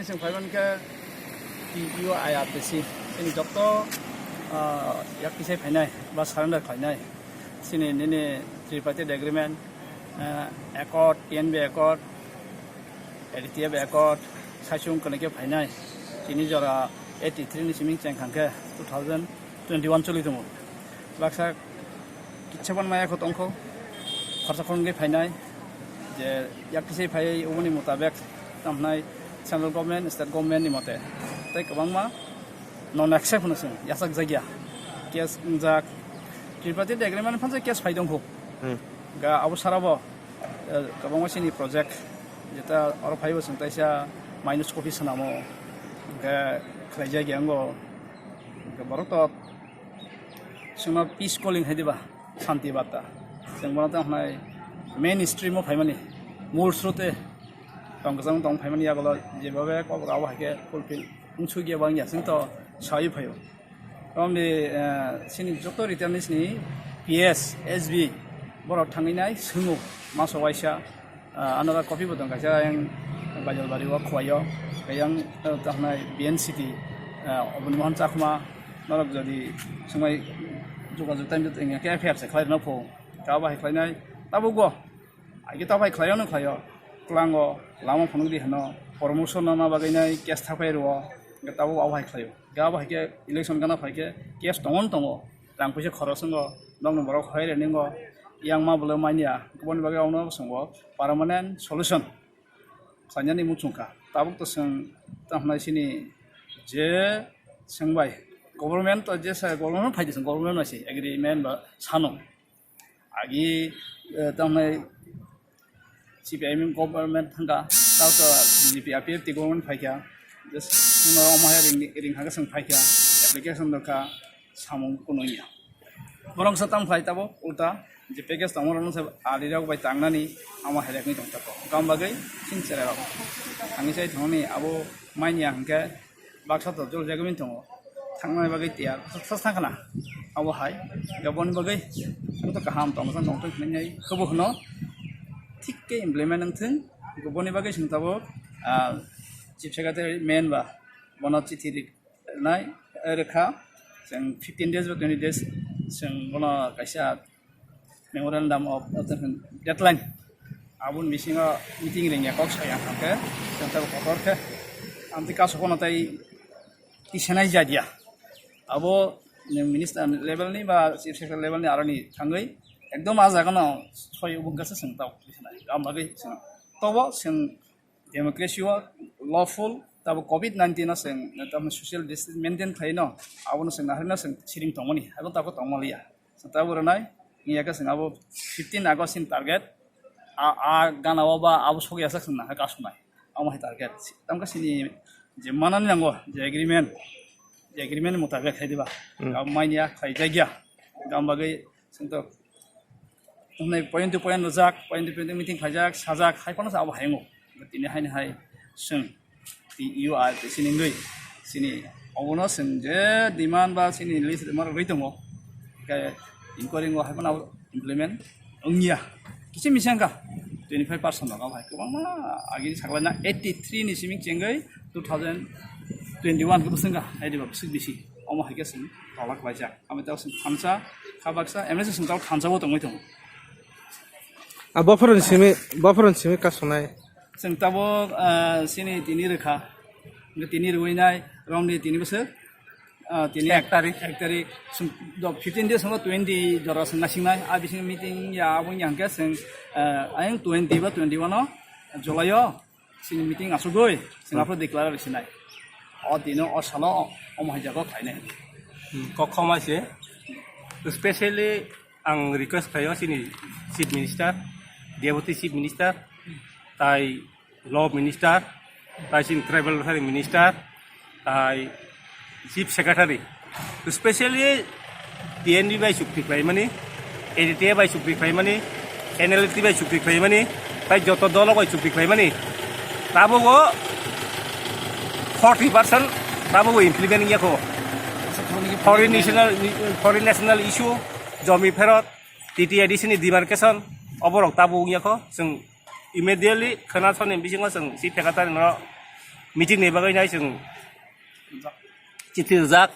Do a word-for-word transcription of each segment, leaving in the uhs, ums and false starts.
Chwng phaiman khe T U I R T C, chini joto, ah, yak kisai phainai ba surrender khlainai. Chini nini tripartite agreement, ah, accord, T N B accord, A D T F accord, saichung kwnwi khe phainai. Tini jora eighty three ni simi cheng khang khe two thousand twenty one choli tongo. Baksa kitsa ban maya kho tongkho, khorsa khorang khe phainai, je yak kisai phai oboni mutabek tamhnai central government, state government ni mote. Tei kwbangma non accept hwno chwng yachak jakya. Case wngjak. Tripartite agreement phansa case phai tongkho. Hmm. Ga abo sarabo, eh, kwbangma chini project jeta oro phaibo chwng taisa minus copy swnamo. Ga khlai jakya wngo. Ga borok to chwngno peace calling hai diba, santi barta. Chwng bono tamo hwnai main stream o phaimani, mul srote tong kwchang tong phaimani yagulo jebabe kok rao hai khe fulfill wngsukya bangya chwng to saui phaio. Romni, eh, chini joto returnees ni P S, S B borok thangwi nai swngo maso waisa. Ah, another copy bo tong kaisa yang Bajalbari o Khowai o, yang, eh, tahnai B N C T, ah, oboni mohon chakma norok jodi swngmai jogajog time to tengya khe F I R se khlai rwna pho, ta bahai khlainai tabuk bo, aike ta bahai khlaio no khlaio, klango lama phunuk di hano, promotion nana bagwi nai case thapai rwo, tabuk abo hai khlaio, ga bahai khe election gana phai khe case tongo no tongo, rang puisa khoros wngo, nokni borok hoi reni wngo, yang ma bwlwi manya, kubuni bagwi abono swngo permanent solution khlainani muchung kha. Tabuk to chwng tamo hwnai chini je chwng bai government to je sa government phai de chwng government bai se agreement ba sano. Agi, eh, tamo hwnai C P I M government thangkha, tamo to B J P I P F T government phaikha. Just chwngno omo hai ring, ring hakhe chwng phaikha, application rwkha, samung kuno ya. Borok sa tamo khlai tabuk ulta je package tongma rokno se ali rok bai tangnani amo hai rek ni tong tako. Gam bagwi chini chwrai rok thangwi sai thangni abo manya hwnkhe baksa to jol jagwi tongo. Thangnani bagwi tiyar sa thangkhna abo hai. Ga boni bagwi to kaham tong sa tong thang hinwi khubu hwno thik khe implement wng thung. Boni bagwi chwng tabuk, ah, Chief Secretary main ba bono chithi ri-, nai, eh, rwkha. Chwng fifteen days ba twenty days chwng bono kaisa memorandum of, of deadline. Aboni bisingo meeting ringya kok saya hwnkhe, chwng tei kotor khe amtwi kaso phano tei tisanai jadia. Abo minister level ni ba chief secretary level ni aroni thangwi ekdom a jaga no soi ubung kasa chwng tao tisanai. Am bagwi chwng tobo chwng democracy o lawful, tabo covid nineteen o chwng tamo social distance maintain khlai no, abono chwng naharino chwng siring tongmani, abo tako tongmaliya. Chwng tabo rwnai, wngya khe chwng abo fifteen August ni target, a, a gana o ba abo sokya sak chwng nahar kasunai, amo hai target. Tamkhe chini je manani nango, je agreement, je agreement mutabek khai diba, hmm, abo manya khlai jakya, gam bagwi chwng to Wngnai point to point rwjak, point to point meeting khlaijak, sajak, hai phano abo hai wngo. Tini haini hai chwng T U R T C ni wngwi chini obono chwng je demand ba chini list rwma rwgwi tongo. Hwnkhe inquiry wngo hai phano abo implement wngya. Kisa misa wngkha twenty five percent rok abo hai kwbangma agini saklaina eighty three ni simi chengwi two thousand twenty one khe bwswk wngkha hai diba bwswk bisi. Omo hai khe chwng tola khlaijak. Abo tei chwng thansa, kha baksa, M S S chwng tamo thansa bo tongwi tongo. A, bophorni simi, bophorni simi kasonai. Chwng tabuk, ah, chini tini rwkha. Hwnkhe tini rwinai, romni tini bwswk, ah, tini ek tarik. Ek tarik. Chwng do fifteen days hwnkhe twenty jora chwng nasingnai. A bisingo meeting ya, abo wngya hwnkhe chwng, ah, ayang twenty ba twenty one o July o. Chini meeting asugwi, chwng, hmm, aphuru declare rwsinai. O dino, o salo, o, omo hai jaga khlainai. Hmm, kok khoma se. Specially, ang request khlaio chini Chief Minister, Deputy Chief Minister, tai Law Minister, tai chini Tribal Welfare Minister, tai Chief Secretary, specially T N B bai chukti khlaimani, A D T A bai chukti khlaimani, N L F T bai chukti khlaimani, tai joto dolo bai chukti khlaimani. Tabuk o forty percent tabuk o implement wngya kho. Foreign national, foreign national issue, jomi pherot, T T A D C ni demarcation, oborok tabuk wngya kho. Chwng immediately khwna soni bisingo chwng si phekatari no Meeting ni bagwi nai chwng chiti rijak,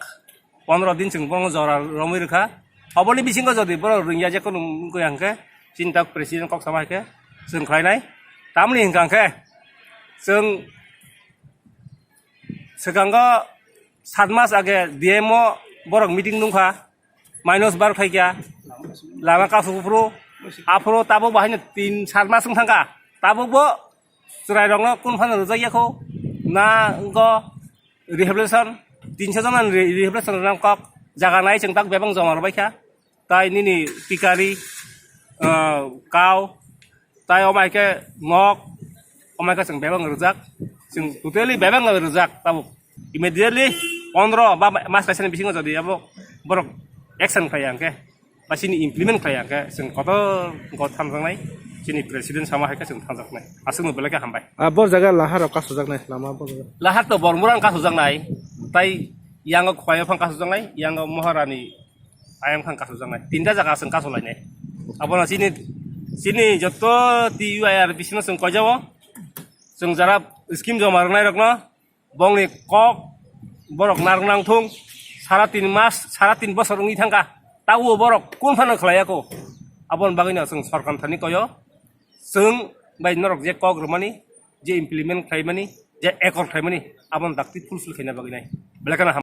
pondro din chwng bono jora romwi rwkha. Oboni bisingo jodi borok rwngya je kunu wngkha hwnkhe, chini tak president kok sama hai khe chwng khlainai. Tamni hwnkha hwnkhe chwng swkango sat mas age D M o borok meeting nungkha, minus bar khaikha, lama kasu kuphuru, aphuru tabuk bahaino tin sat mas wng thangkha, tabuk bo chwrairokno kun phano rwjakya kho, na wngkha rehabilitation, tinso jona ni re-, rehabilitation rwna kok, jaga nai chwng tak bebak joma rwbaikha, tai nini pikari, ah, kau, tai omo hai khe nok, omo hai khe chwng bebak rwjak, chwng totally bebak rwjak tabuk. Immediately pondro ba mas kaisani bisingo jodi abo borok action khlai ya hwnkhe, ba chini implement khlai ya hwnkhe, chwng kotor kotor thanjaknai, chini president sama hai khe chwng thanjaknai. Aswkno belai khe hambai. Ah, bor jaga lahar rok kasu jaknai lama bor jaga. Lahar to Bormura ang kasu jaknai, tai yango Khwai phang kasu jaknai, yango Maharani ayang phang kasu jaknai. Tinta jaga chwng kasu lainai. Abono chini, chini joto T U I R bisino chwng koijao. Chwng jara scheme joma rwnai rokno, bongni kok borok narwk nang thung, sara tin mas, sara tin bosor wngwi thangkha, tabuk borok kun phano khlai ya kho. Aboni bagwino chwng sorkar thani koyo, chwng bai norok je kok rwmani, je implement khlaimani, je accord khlaimani, aboni dakti fulfill khaina bagwi nai. Belai kheno ham.